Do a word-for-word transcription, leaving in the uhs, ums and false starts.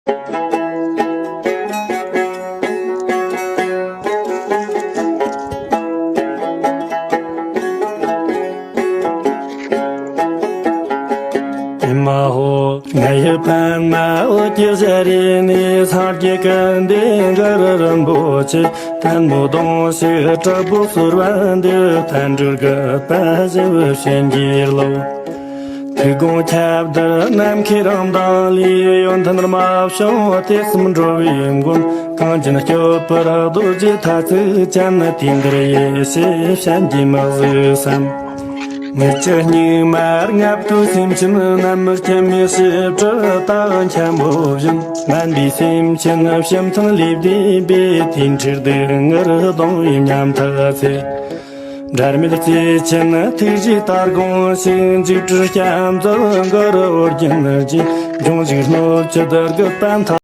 ཨེ་མ་ཧོ། ང་ཡི་པདྨ་འོད་ཀྱི་ཞལ་རས་ནས། སངས་རྒྱས་ཀུན་འདུས་གུ་རུ་རིན་པོ་ཆེ། ཐལ་མོ་སྡོང་ཞིག་དྲག་པོ་གསོལ་བ་འདེབས། བསྟན་འགྲོར་གུས་པ་ཞུ་བའི་བྱིན་གྱིས་རློབས། ཐུགས་དགོངས་ཁྱབ་བརྡལ་ནམ་མཁའི་རང་མདངས་ལས། ཡོན་ཏན་རྨད་བྱུང་དུས་གསུམ་འགྲོ་བའི་མགོན། གངས་ཅན་སྐྱོབ་པར་རྡོ་རྗེ་ཐ་ཚིག་ཅན། དེ་འདིར་ཡེ་ཤེས་སྤྱན་གྱིས་མི་གཟིགས་སམ། མི་ཕྱེད་སྙིགས་མར་བརྔན་དུ། སེམས་ཅན་རྣམས་སྐྱེ་མེད་ཞི་བྲལ་དག་འཁྱམས་པོ་བཞིན། དམན་པའི་སེམས་ཅན་བྱམས་སེམས་ལས་འདས་པའི། དེ་འཕྲལ་སྡུག་བསྔལ་གདུང་བའི་ཉམ་ཐག་ཚེ། འབྲལ་མེད་བརྩེ་ཆེན་ཐུགས་རྗེའི་དར་དགོངས་ཤིག་འཇིགས་བྲལ་སྐྱབས་མཛད་གུ་རུ་ཨོ་རྒྱན་གྱིས། འབྱུང་བཞུགས་སྣོད་བཅུད་དུ་གུས་པས་མཐའ།